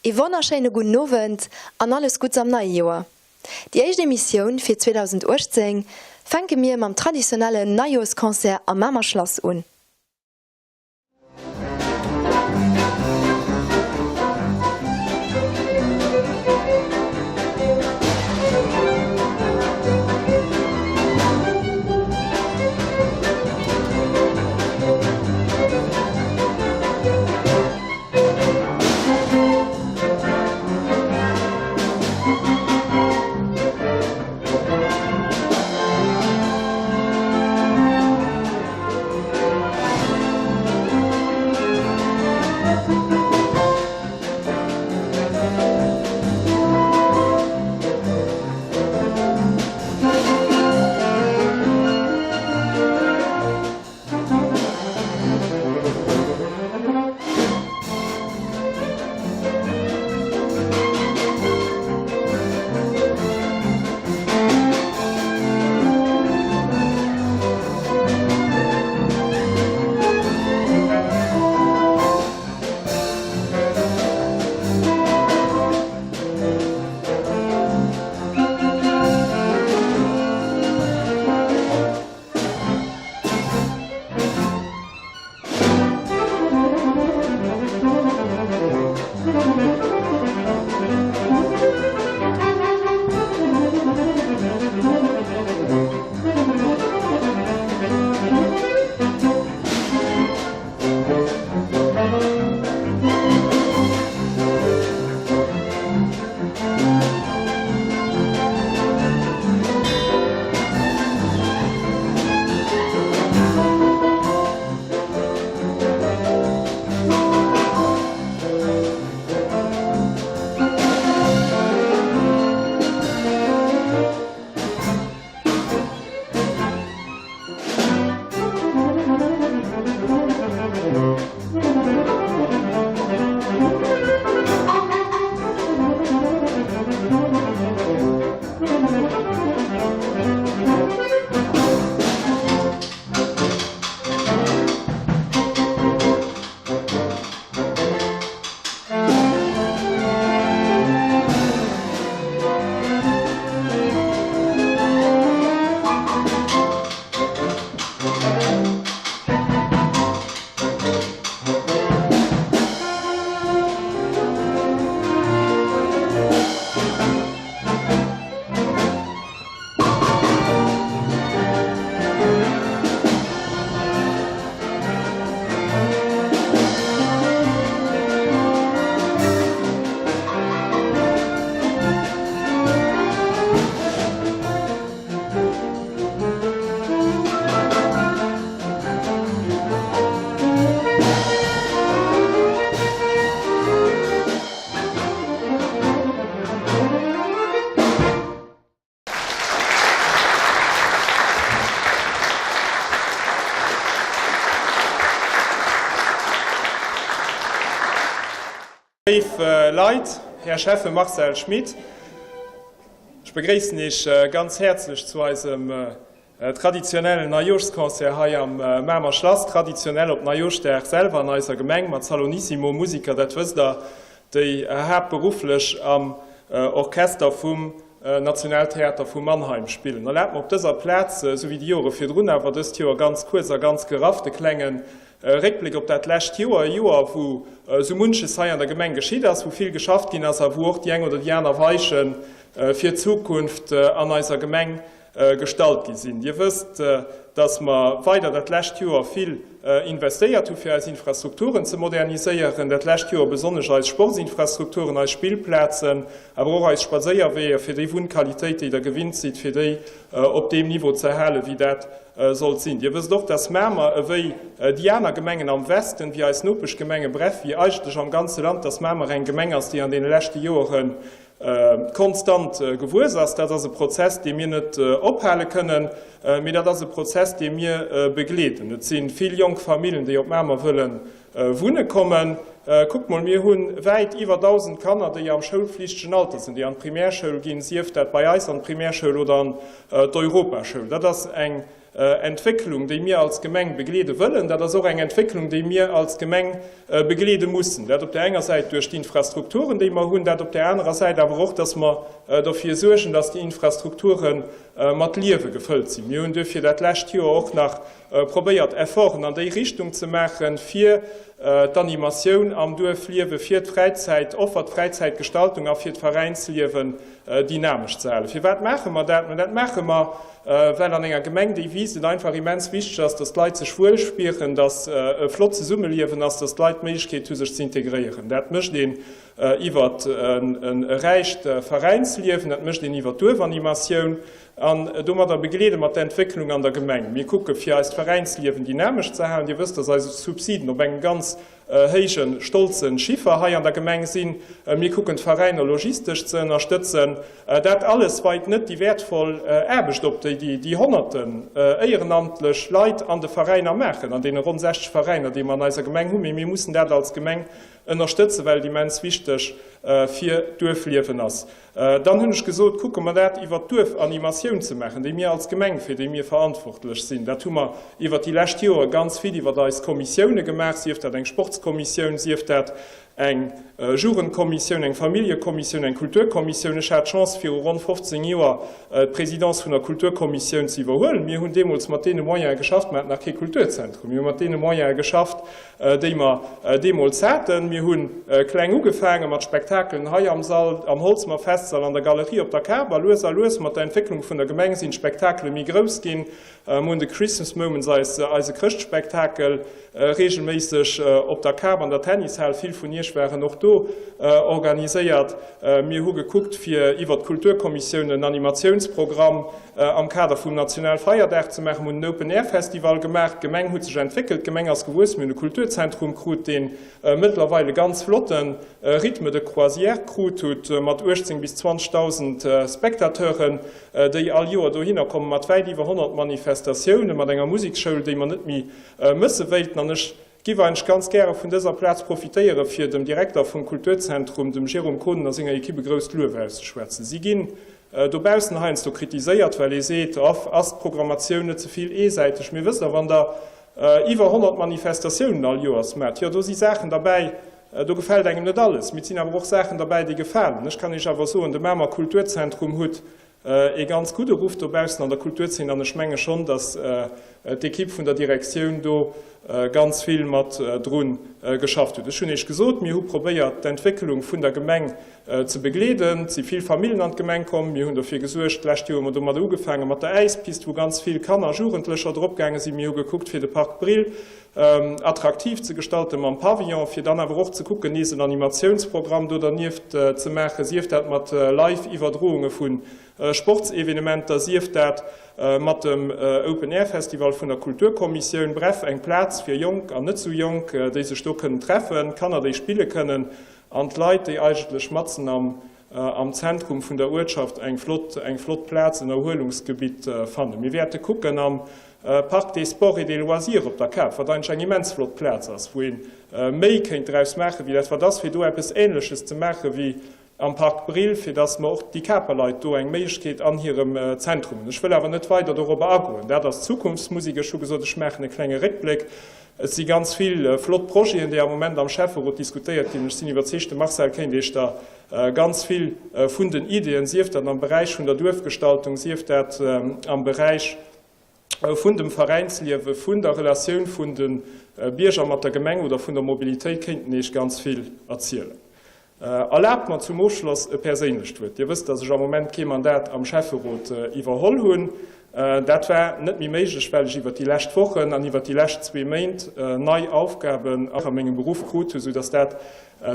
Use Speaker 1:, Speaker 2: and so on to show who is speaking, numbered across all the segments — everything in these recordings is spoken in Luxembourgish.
Speaker 1: Ee wonnerschéine gudden Owend an alles Gutts am neie Joer. Déi éischt Emissioun fir 2018 fänke mir mam traditionellen Neijoerschconcert am Mamer Schlass un.
Speaker 2: Léif Leit, Här Schäffe Marcel Schmit, ech begréissen Iech ganz häerzlech zu eisem traditionellen Neijooschsconcert hei am Mamer Schlass, traditionell op Neijooschdag selwer an eiser Gemeng mat Salonissimo Musiker, dat wësst Der, déi haaptberufflech am Orchester vum Nationaltheater vu Mannheim spillen. Erlaabt mer op dëser Plaz, esou wéi déi Jore virdrun, awer dëst Joer ganz kuerz a ganz gerafft e klenge Réckbléck op dat lescht Joer, e Joer, wou esou munches hei an der Gemeng geschitt ass, wou vill geschafft ginn ass a wou och déi eng oder déi aner Weiche fir d'Zukunft an eiser Gemeng gestallt gi sinn. Dir wësst, dass mer weider dat lescht Joer vill investéiert hu fir eis Infrastrukturen ze moderniséieren, dat lescht Joer besonnesch eis Sportsinfrastrukturen, eis Spillplazen, awer och eis Spadséierweeër, fir déi Wunnqualitéit, déi Der gewinnt sidd, fir déi op deem Niveau ze halen, wéi dat sollt sinn. Dir wësst och, dass Mamer, ewéi déi aner Gemengen am Westen, wéi eis Nopeschgemenge, bref, wéi eigentlech am ganze Land, dass Mamer eng Gemeng ass, déi an deene leschte Joere konstant gewuess ass. Dat ass e Prozess, dee mir net ophale kënnen, mee dat ass e Prozess, dee mir begleeden. Et si vill jonk Famillen, déi op Mamer wëlle wunne kommen. Kuckt mol, mir hu wäit iwwer 1.000 Kanner, déi am schoulflichtegen Alter sinn, déi an d'Primärschoul ginn, sief dat bei eis an d'Primärschoul oder an d'Europaschoul. Dat ass eng. Entwécklung, déi mir als Gemeng begleede wëllen. Dat ass och eng Entwécklung, déi mir als Gemeng begleede mussen. Dat op där enger Säit duerch d'Infrastrukturen, déi mer hunn, dat op där anerer Säit awer och, dass mer derfir suergen, dass déi Infrastrukture mat Liewe gefëllt sinn. Mir hunn duerfir dat lescht Joer och nach probéiert, Efforten an déi Richtung ze maachen, fir d'Animatioun am Duerfliewe, fir d'Fräizäitoffer, d'Fräizäitgestaltung a fir d'Veräinsliewen dynamesch ze halen. Firwat maache mer dat? Mä dat maache mer, well an enger Gemeng, déi wiisst, et einfach immens wichteg ass, dass d'Leit sech wuel spieren, dass e flott Zesummeliewen ass, dass d'Leit d'Méiglechkeet hu sech ze integréieren. Dat mécht een iwwer e räicht Veräinsliewen, dat mécht een iwwer d'Duerfanimatioun. An domadder begleede mer d'Entwécklung an der Gemeng. Mir kucke fir eist Veräinsliewen dynamesch ze halen. Dir wësst, dass eis Subsiden op engem ganz héijen, stolzen Chiffer hei an der Gemeng sinn. Mir kucken d'Veräiner logistesch ze ënnerstëtzen. Dat alles weit net déi wäertvoll Aarbecht op, déi déi honnerten éierenamtlech Leit an de Veräiner maachen, an deene ronn 60 Veräiner, déi mer an eiser Gemeng hunn. Mee mir mussen dat als Gemeng ënnerstëtzen, well et immens wichteg fir d'Duerfliewen ass. Dann hunn ech gesot, kucke mer dat iwwert d'Duerfanimatioun ze maachen, déi mir als Gemeng, fir déi mir verantwortlech sinn. Dat hu mer iwwert déi lescht Joere ganz vill iwwert eis Kommissioune gemaach, sief dat eng Sportskommissioun, sief dat eng Jugendkommissioun, eng Familljekommissioun, eng Kulturkommissioun. Ech hat d'Chance, viru ronn 15 Joer d'Présidence vun der Kulturkommissioun ze iwwerhuelen. Mir hunn deemools mat deene Moyene geschafft, mer haten nach kee Kulturzentrum, mir hu mat deene Moyene geschafft, déi mer deemools haten. Mir hu kleng ugefaange mat Spektakelen hei am Sall, am Holzemer Festsall, an der Galerie op der Kap. A lues a lues mat der Entwécklung vun der Gemeng sinn d'Spektakele méi grouss ginn. Mir hunn de Christmas Moments, eise Chrëschtspektakel, reegelméisseg op der Kap an der Tennishal, vill vun Iech waren och do, organiséiert. Mir hu gekuckt, fir iwwer d'Kulturkommissioun en Animatiounsprogramm am Kader vum Nationalfeierdag ze maachen. Mir hunn en Open Air Festival gemaach. D'Gemeng huet sech entwéckelt, d'Gemeng ass gewuess. Mir hunn e Kulturzentrum krut, dee mëttlerweil e ganz flotte Rythme de croisière krut hutt, mat 18 bis 20.000 Spectateuren, déi all Joer dohinner kommen, mat wäit iwwer 100 Manifestatiounen, mat enger Museksschoul, déi mer net méi mësse wéilten. An ech Giff eigentlech ganz gäre vun dëser Plaz profitéiere fir dem Direkter vum Kulturzentrum, dem Jérôme Konen a senger Equipe e grousst Luef auszeschwätzen. Si ginn dobaussen heiansdo kritiséiert, well ee seet, Off, ass d'Programmatioun net ze vill eesäiteg? Mee wësst Der, wann Der iwwer 100 Manifestatiounen all Joers maacht, jo, do si Saachen derbäi, do gefält engem net alles, mee et sinn awer och Saachen derbäi, déi gefalen. Ech kann Iech awer soen, de Mamer Kulturzentrum huet ee ganz gudde Ruff dobaussen an der Kulturzeen an ech menge schonn, datt d'Equipe vun der Direktioun do ganz vill mat dru geschafft huet. Ech hunn Iech gesot, mir hu probéiert d'Entwécklung vun der Gemeng ze begleeden. Et si vill Famillen an d'Gemeng komm. Mir hunn dofir gesuergt, d'lescht Joer hu mer domadder ugefaange mat der Äispist, wou ganz vill Kanner a Jugendlecher dropgaange sinn. Mir hu gekuckt fir de Park Brill attraktiv ze gestalten mam Pavillon, fir dann awer och ze kucken, nees en Animatiounsprogramm do dernieft ze maachen, sief dat mat Live-Iwwerdrounge vu Sportsevenementer, sief dat mat dem Open-Air-Festival vun der Kulturkommissioun. Bref, eng Plaz fir Jonk an net sou Jonk, déi sech do kënnen treffen, Kanner, déi spille kënnen an d'Leit, déi eigentlech matzen am am Zentrum vun der Uertschaft eng flott eng flott Plaz, en Erhuelungsgebitt fannen. Mir wäerte kucken am Parc des Sports et des Loisirs op der Kap, wat eigentlech eng immens flott Plaz ass, wou ee méi kéint draus maachen, wéi dat wat ass, fir do eppes Ähnleches ze maache wéi am Parc Brill, fir dass mer och déi Kaper Leit do eng Méiglechkeet an hirem Zentrum hunn. Ech wëll awer net weider dorobber agoen. Dat ass Zukunftsmusik. Ech hu gesot, ech maachen e klenge Réckbléck. Et si ganz vill flott Projeten, déi am Moment am Schäfferot diskutéiert ginn. Ech sinn iwwerzeegt, de Marcel kéint Iech der ganz vill vun den Ideeën, sief dat am Beräich vun der Duerfgestaltung, sief dat am Beräich vun dem Veräinsliewe, vun der Relatioun vun de Bierger mat der Gemeng oder vun der Mobilitéit, kéinten Iech ganz vill erzielen. Erlaabt mer zum Ofschloss e perséinlecht Wuert. Dir wësst, dass ech am Moment kee Mandat am Schäfferot iwwerholl hunn. Dat war net méi méiglech, well ech iwwert déi lescht Wochen an iwwert déi lescht zwee Méint nei Aufgaben a mengem Beruff krut hunn, soudass dat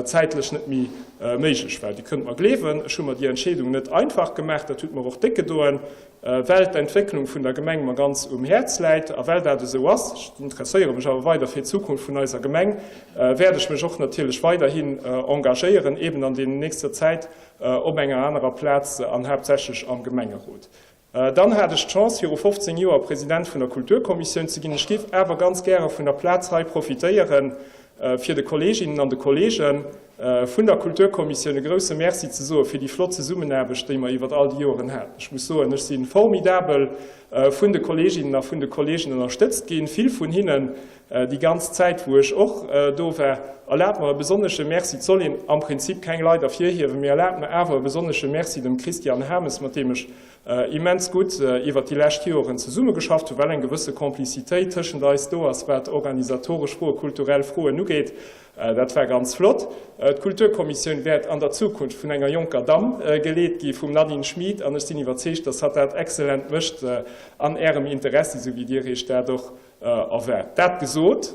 Speaker 2: zäitlech net méi méiglech war. Dir kënnt mer gleewen, ech hu mer déi Entscheedung net einfach gemaach. Dat huet mer och déck gedoen. Well d'Entwécklung vun der Gemeng mer ganz um Häerz läit a well dat esou ass, ech interesséiere mech awer weider fir d'Zukunft vun eiser Gemeng, wäert ech mech och natierlech weiderhin engagéieren, eben an deenen nächster Zäit op enger anerer Plaz an haaptsächlech am Gemengerot. Dann hat ech d'Chance, viru 15 Joer President vun der Kulturkommissioun ze ginn. Ech géif awer ganz gäre vun der Plaz hei profitéieren, fir de Kolleeginnen an de Kolleege vun der Kulturkommissioun e grouse Merci ze soe fir déi flott Zesummenaarbecht, déi mer iwwert all déi Joren haten. Ech muss soen, ech si formidabel. vun de Kolleeginnen a vun de Kolleegen ënnerstëtzt ginn, vill vun hinnen déi ganz Zäit, wou ech och do war. Erlaabt mer e besonnesche Merci, et soll een am Prinzip keng Leit ervirhiewen, mee erlaabt mer awer e besonnesche Merci dem Christian Hames, mat deem ech immens gutt iwwert déi lescht Joren zesummegeschafft hunn, well eng gewësse Complicitéit tëschent eis do ass, wat organisatoresch Froen, kulturell Froen ugeet. Dat war ganz flott. D'Kulturkommissioun wäert an der Zukunft vun enger jonker Damm geleet gi, vum Nadine Schmid, an ech sinn iwwerzeegt, dass hatt dat exzellent mécht an Ärem Interessi, esou wéi Dir Iech dat och erwaart. Dat gesot,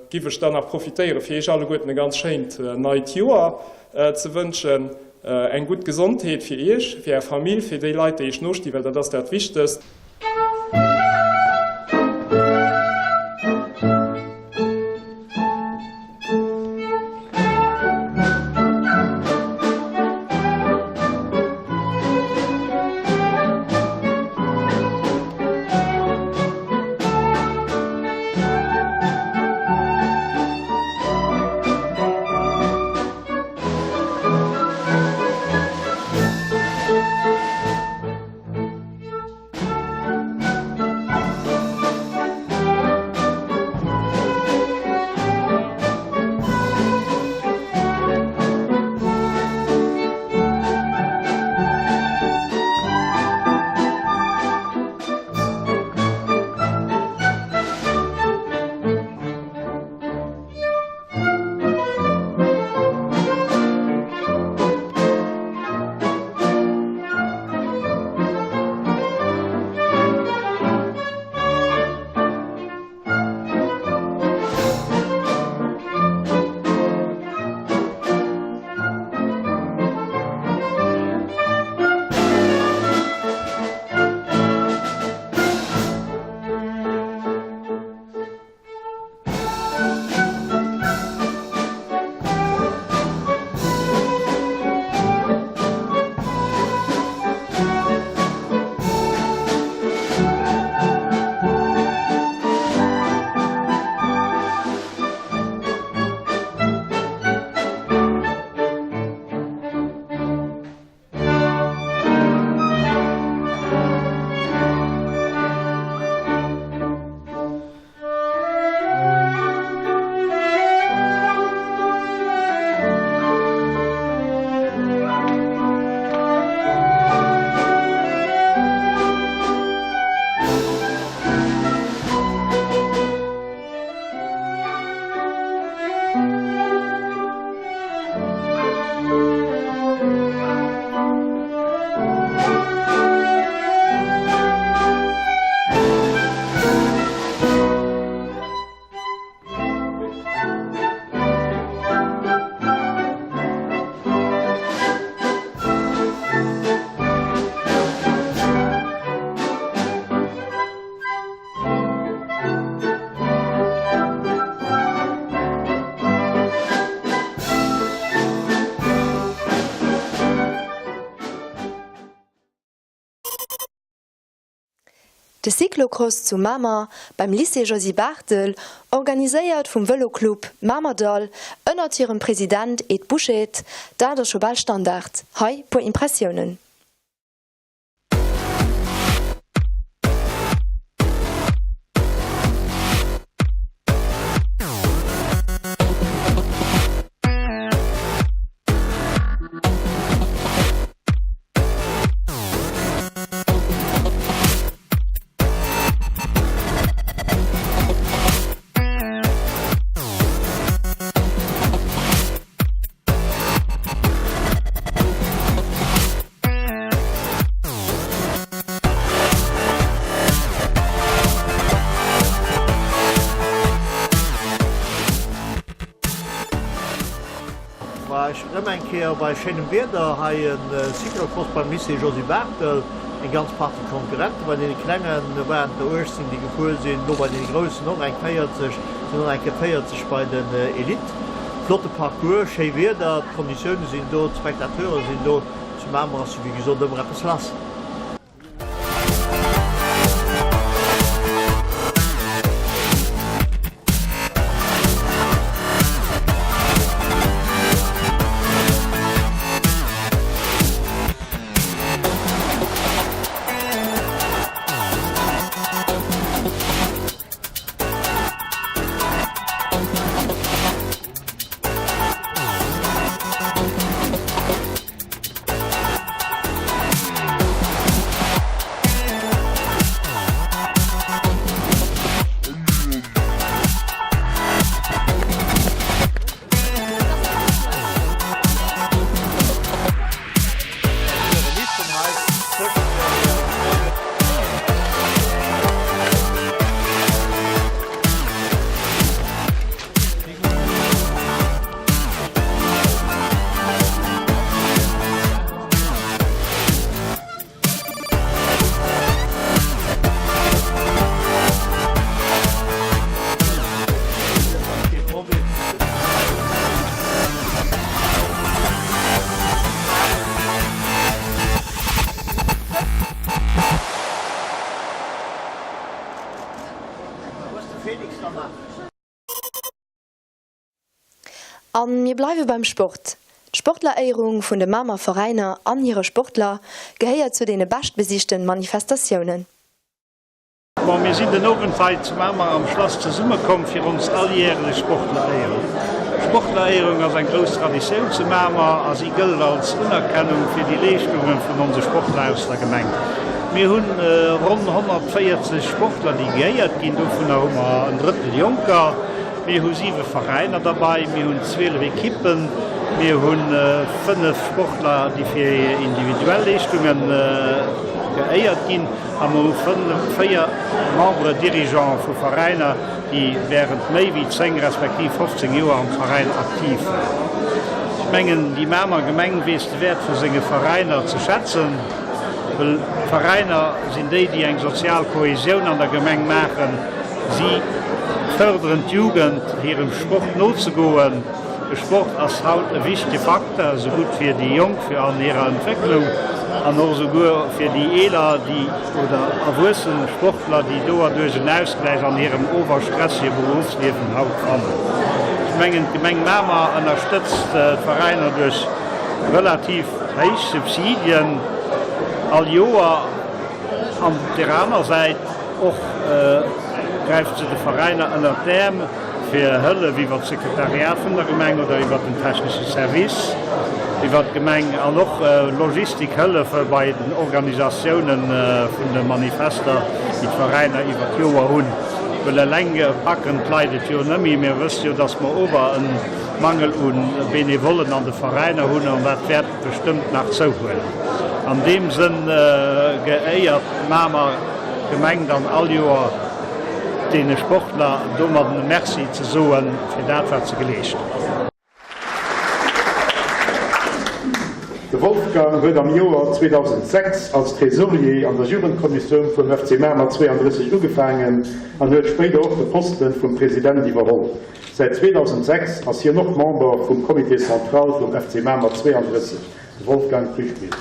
Speaker 2: giff ech dann nach profitéieren, fir Iech alleguerten e ganz schéint neit Joer ze wënschen. Eng gutt Gesondheet fir Iech, fir Är Famill, fir déi Leit, déi Iech nostinn, well dat ass dat Wichtegst.
Speaker 1: De Cyclocross zu Mamer beim Lycée Josy Barthel, organiséiert vum Vëloclub Mamerdall ënnert hirem President Ed Buchet, dat ass scho bal Standard. Hei puer Impressiounen.
Speaker 3: War ech rëm eng Kéier bei schéinem Wieder hei en Cyclocross beim Lycée Josy Barthel. Eng ganz Partie Konkurrenten, bei deene Klengen waren et der 18 déi gefuer sinn, lo bei deene Groussen och eng 40, sinn och eng Kéier 40 bei den Elite. Flotte Parcours, schéi Wieder, d'Konditioune sinn do, d'Spectateure sinn do. Zu Mamer ass jo wéi gesot ëmmer eppes lass.
Speaker 1: An mir bleiwe beim Sport. D'Sportleréierung vun de Mamer Veräiner an hire Sportler gehéiert zu deene beschtbesichten Manifestatiounen.
Speaker 4: Bon, mir sinn den Owend hei zu Mamer am Schlass zesummekomm fir ons alljärlech Sportleréierung. D'Sportleréierung ass eng grouss Traditioun zu Mamer a si gëllt als Unerkennung fir déi Leeschtunge vun onse Sportler aus der Gemeng. Mir hunn ronn 140 Sportler, déi geéiert ginn, dovunner hu mer en Drëttel Jonker. Mir hu siwe Veräiner derbei, mir hunn 12 Ekippen, mir hu 5 Sportler, déi fir hir individuell Leeschtunge geéiert ginn a mer hu 4 Membres dirigeants vu Veräiner, déi wärend méi wéi 10 respektiv 15 Joer am Veräin aktiv waren. Ech mengen, déi Mamer Gemeng weess de Wäert vu senge Veräiner ze schätzen, well Veräiner sinn déi, déi eng sozial Kohesioun an der Gemeng maachen. Si fërderen d'Jugend, hirem Sport nozegoen. De Sport ass haut e wichtege Facteur, esou gutt fir déi Jonk fir an hirer Entwécklung an och esouguer fir déi eeler, déi oder erwuessen Sportler, déi doerduerch en Ausgläich an hirem overstressege Beruffsliewen haut fannen. Ech mengen, d'Gemeng Mamer ënnerstëtzt d'Veräiner duerch relativ héich Subsidien all Joer. An op där aner Säit och gräift se de Veräiner ënnert d'Äerm fir Hëllef iwwer d'Sekretariat vun der Gemeng oder iwwer den technesche Service iwwer d'Gemeng an och Logistikhëllefe bei den Organisatioune vun de Manifester, déi d'Veräiner iwwer d'Joer hunn. Well eleng packen d'Leit et jo net méi. Mir wësse jo, datt mer ower e Mangel u Benevollen an de Veräiner hunn an dat wäert bestëmmt nach zouhuelen. An deem Sënn geéiert d'Mamer Gemeng dann all Joer deene Sportler domadden e Merci ze soen fir dat wat se geleescht hunn.
Speaker 5: De Wolfgang huet am Joer 2006 als Tresorier an der Jugendkommissioun vum FC Mamer 32 ugefaangen an huet spéider och de Posten vum President iwwerholl. Säit 2006 ass hien och Member vum Comité central vum FC Mamer 32, de Wolfgang Prüschmidt.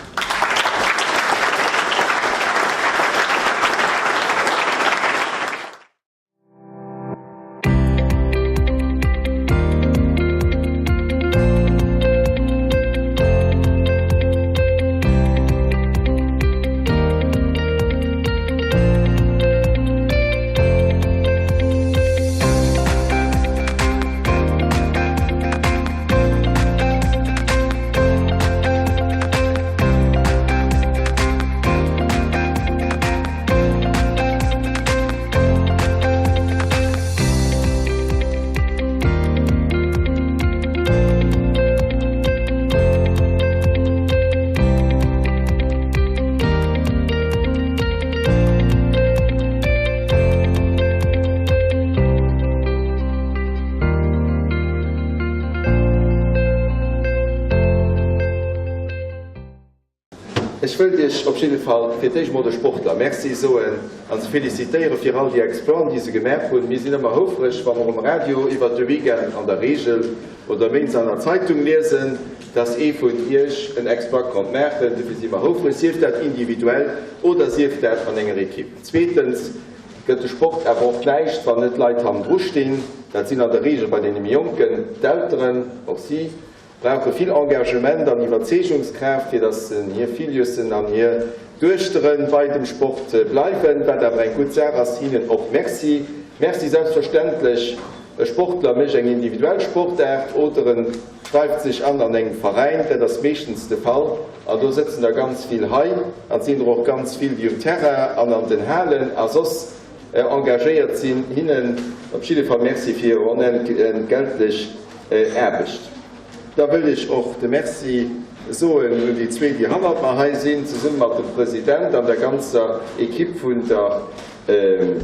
Speaker 6: Ech wëllt Iech op jidde Fall fir d'éischt mol de Sportler Merci soen a se felicitéiere fir all déi Exploiten, déi se gemaach hunn. Mir sinn ëmmer houfreg, wa mer um Radio iwwert de Weekend an der Reegel oder méints an der Zeitung liesen, dass ee vun Iech en Exploit konnt maachen. Dofir si mer houfreg, sief dat individuell oder sief dat an enger Ekipp. Zweetens gëtt de Sport awer och näischt, wann net Leit hannendru stinn. Dat sinn an der Reegel bei deene méi Jonken d'Elteren. Och si brauche vill Engagement an Iwwerzeegungskraaft, fir dass hir Filiussen an hir Duechtere bei dem Sport bleiwen, wat awer eng gutt Saach ass. Hinnen och Merci. Merci selbstverständlech. E Sportler mécht eng individuell Sportaart oder en schreift sech an an engem Veräin, dat ass meeschtens de Fall. An do sëtzen der ganz vill hei an et sinn der och ganz vill, déi um Terrain an an den Halen a soss engagéiert sinn. Hinnen op jidde Fall Merci fir hir onentgeltlech Aarbecht. Da wëll ech och de Merci soen un déi zwee, déi hannert mer hei sinn, zesumme mat dem President an der ganzer Equipe vun der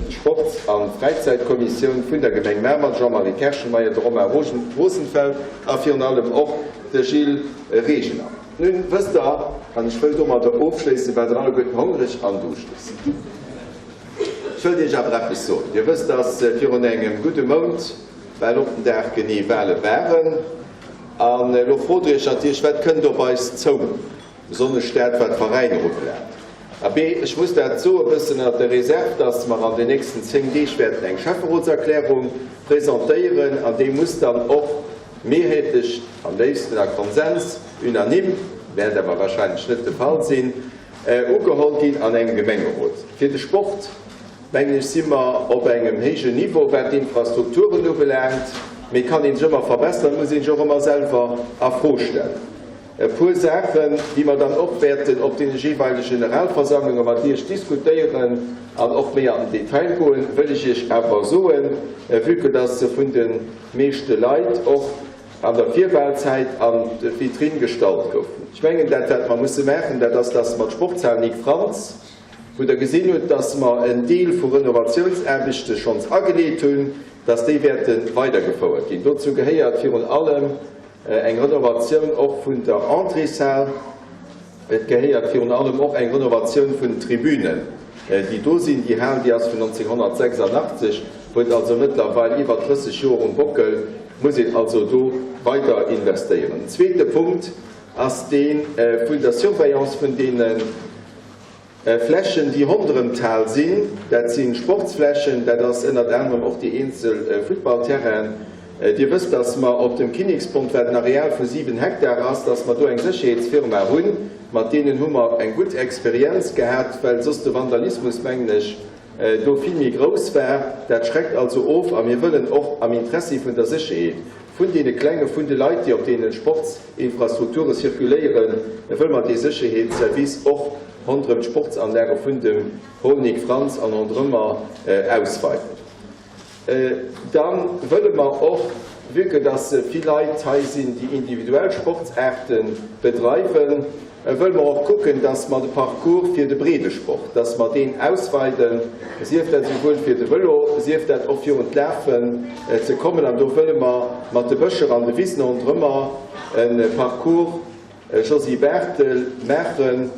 Speaker 6: Sports a Fräizäitkommissioun vun der Gemeng Mamer, de Jean-Marie Kerschenmeyer, de Romain Rosenfeld a virun allem och de Gilles Regener. Nun wësst Der, an ech wëll domadder ofschléissen, well Der alleguerten hongreg an duuschteg sidd, ech wëllt Iech awer eppes soen. Dir wësst, dass virun engem gudde Mount, bal op den Dag genee, Wahle waren. An elo frot Der Iech natierlech, Wat kënnt op eis zou, besonnesch dat, wat d'Veräiner ubelaangt? Abee, ech muss dat soe bëssen ënnert der Reserve, dass mer an den nächsten 10 Deeg wäerten eng Schäfferotserklärung presentéieren an déi muss dann och. mehrheetlech, am léifsten a Konsens, unanime, wäert awer wahrscheinlech net de Fall sinn, ugeholl ginn an engem Gemengerot. Fir de Sport, mengen ech, si mer op engem héijen Niveau, wat d'Infrastrukturen ubelaangt, mee kann ee sech ëmmer verbessern, muss ee sech och ëmmer selwer a Fro stellen. E puer Saachen, déi mer dann och wäerten op deene jeeweilege Generalversammlunge mat Iech diskutéieren an och méi an den Detail goen, wëll ech Iech awer soen, vue que dass se vun de meeschte Leit och an der Virwahlzäit an d'Vitrinn gestallt goufen. Ech mengen, dat wat mer musse maachen, dat ass, dass mer d'Sportshal Nic Frantz, wou Der gesinn hutt, dass mer en Deel vu Renovatiounsaarbechte schonns ageleet hunn, dass déi wäerte weidergefouert ginn. Dozou gehéiert virun allem Eng Renovatioun och vun der Entréeshal. Et gehéiert virun allem och eng Renovatioun vun den Tribünen, déi do sinn. Déi Hal, déi ass vun 1986, huet also mëttlerweil iwwer 30 Joer um Bockel, muss een also do weider investéieren. En zweete Punkt ass dee vun der Surveillance vun deene. Flächen, déi ronderëm d'Hal sinn, dat si Sportsflächen, dat ass ënnert anerem och déi eenzel Futtballterrainen. Dir wësst, dass mer op dem Kinnekspont, wat en Areal vu 7 Hektar ass, dass mer do eng Sécherheetsfirma hunn. Mat deenen hu mer eng gutt Experienz gehat, well soss de Vandalismus, mengen ech, do vill méi grouss war. Dat schreckt also of a mir wëllen och am Interessi vun der Sécherheet vun deene Klenge, vun de Leit, déi op deene Sportsinfrastrukture circuléieren, wëlle mer dee Sécherheetsservice och ronderëm d'Sportsanlage vun dem Hall Nic Frantz an ronderëmmer ausweiten. Da wëlle mer och, vue que dass vill Leit hei sinn, déi individuell Sportsaarte bedreiwen, wëlle mer och kucken, dass mer de Parcours fir de Breedesport, dass mer deen ausweiden, sief dat esouwuel fir de Vëlo, sief dat och fir un d'Lafen ze kommen. An do wëlle mer mat de Bëscher an de Wisen ronderëmmer e Parcours Josy Barthel, Maachen,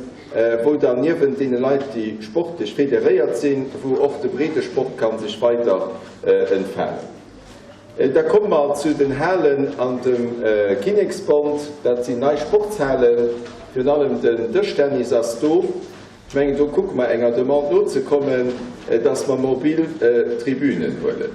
Speaker 6: wou dann niewent deene Leit, déi sportlech federéiert sinn, wou och de Breedesport ka sech weider entfalen. Da komme mer zu den Halen an dem Kinneksbond. Dat sinn nei Sportshalen, virun allem den Dëschtennis ass do. Ech mengen, do kucke mer enger Demande nozekommen, dass mer mobil Tribünen huelen.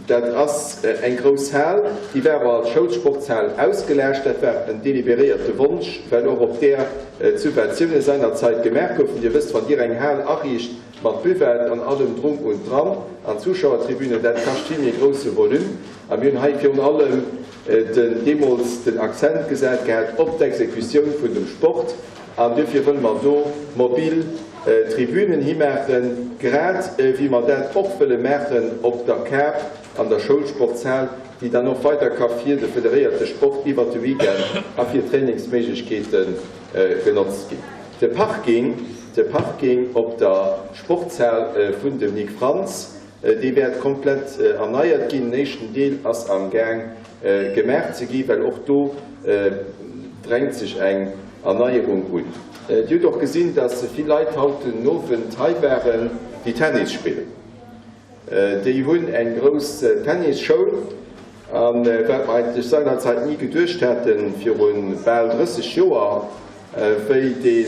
Speaker 6: Dat ass eng grouss Hal, déi war och als Schoulsportshal ausgelaascht. Dat war en deliberéierte Wonsch, well och op där d'Subventioune seinerzeit gemaach goufen. Dir wësst, wann Dir eng Hal ariicht mat Buvette an allem drum und dran an Zuschauertribünen, dat kascht vill méi grousse Volume. A mir hunn hei virun allem den deemools den Akzent gesat gehat op d'Exekutioun vun dem Sport. An duerfir wëlle mer do mobil Tribünen himaachen, grad wéi mer dat och wëlle maachen op der Kap an der Schoulsportshal, déi dann och weider ka fir de federéierte Sport iwwert de Weekend a fir Trainingsméiglechkeete genotzt ginn. De Parking, de Parking op der Sportshal vun dem Nic Frantz, dee wäert komplett erneiert ginn. Den éischten Deel ass am Gaang gemaach ze gi, well och do drängt sech eng Erneierung un. Dir hutt och gesinn, dass vill Leit haut den Owend hei waren, déi Tennis spillen. Déi hunn eng grouss Tennisschoul. A wat mer eigentlech seinerzeit ni geduecht haten, viru bal 30 Joer, wéi dee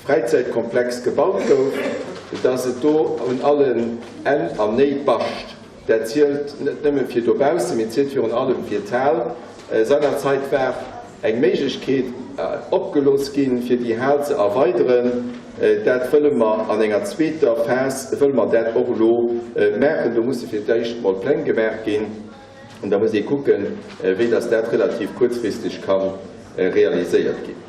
Speaker 6: Fräizäitkomplex gebaut gouf, dass et do un allen Enn an Néit bascht. Dat zielt net nëmme fir dobaussen, mee zielt virun allem fir d'Hal. Seinerzeit war eng Méiglechkeet opgelooss ginn, fir déi Hal ze erweideren. Dat wëlle mer an enger zweeter Phas wëlle mer dat och elo maachen. Do musse fir d'éischt mol Pläng gemaach ginn an da muss ee kucken, wéi dass dat relativ kuerzfristeg ka realiséiert ginn.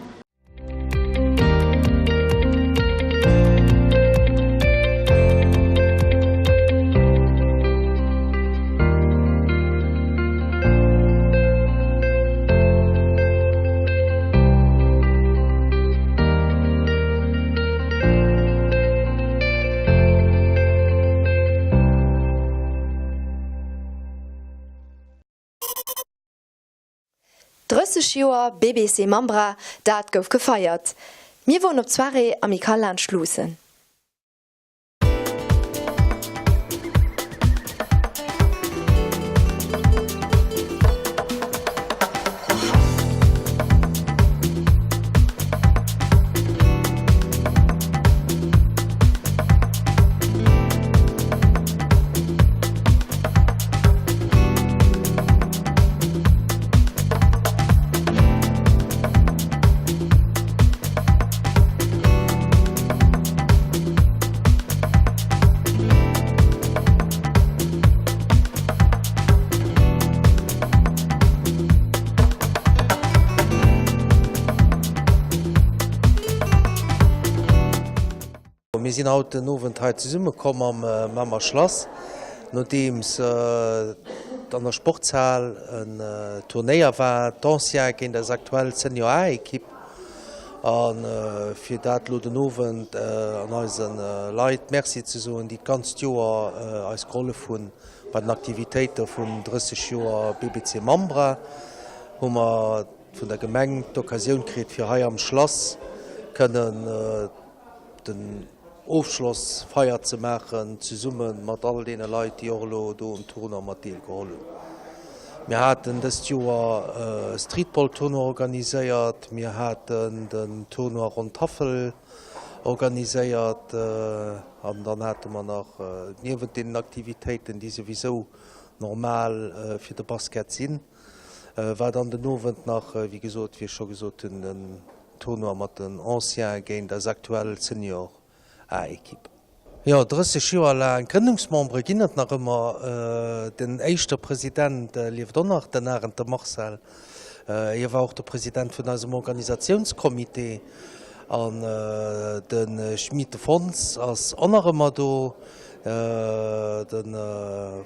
Speaker 1: 30 Joer BBC Mambra, dat gouf gefeiert. Mir woren op d'Soirée Amicale laanscht luussen.
Speaker 7: mir sinn haut den Owend hei zesummekomm am Mamer Schlass, nodeems an der Sportshal en Turnéier war, d'Anciens géint eis aktuell Senior A-Ekipp. A fir dat elo den Owend an eise Leit Merci ze soen, déi d'ganzt Joer eis gehollef hunn bei den Aktivitéite vun 30 Joer BBC Mambra, hu mer vun der Gemeng d'Occasioun kritt, fir hei am Schlass kënnen den Ofschlossfeier ze maachen, zesumme mat all deene Leit, déi och elo do um Tournoi mat deelgeholl hunn. Mir haten dëst Joer e Streetball-Tournoi organiséiert, mir haten den Tournoi Ronn Taffel organiséiert an dann hate mer nach niewent deenen Aktivitéiten, déi souwisou normal fir de Basket sinn, War dann den Owend nach, wéi gesot, wéi ech scho gesot hunn, den Tournoi mat den Anciens géint eis aktuell Senior A-Equipe. Jo, 30 Joer laang. Grënnungsmembere ginn et nach ëmmer. Den éischte President lieft och nach, den Arendte Marcel. Hie war och de President vun eisem Organisatiounscomité. An de Schmit Fons ass och nach ëmmer do.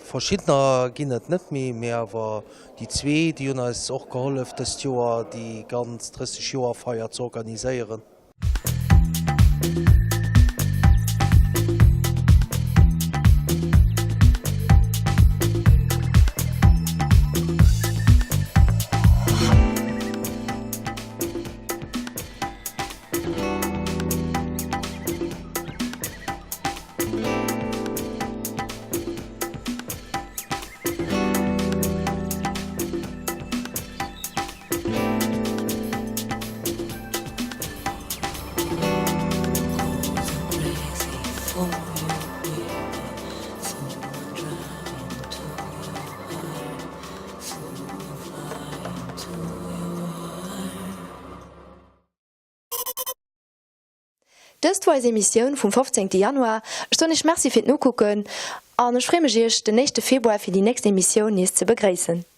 Speaker 7: Verschiddener ginn et net méi, mee awer déi zwee, déi hunn eis och gehollef dëst Joer déi ganz 30 Joer Feier ze organiséieren.
Speaker 1: Dëst wor eis Emissioun vum 15 Januar. Ech soen iech Merci fir d'Nokucken an ech free mech iech den éischte Februar fir déi nächst Emissioun nees ze begréissen.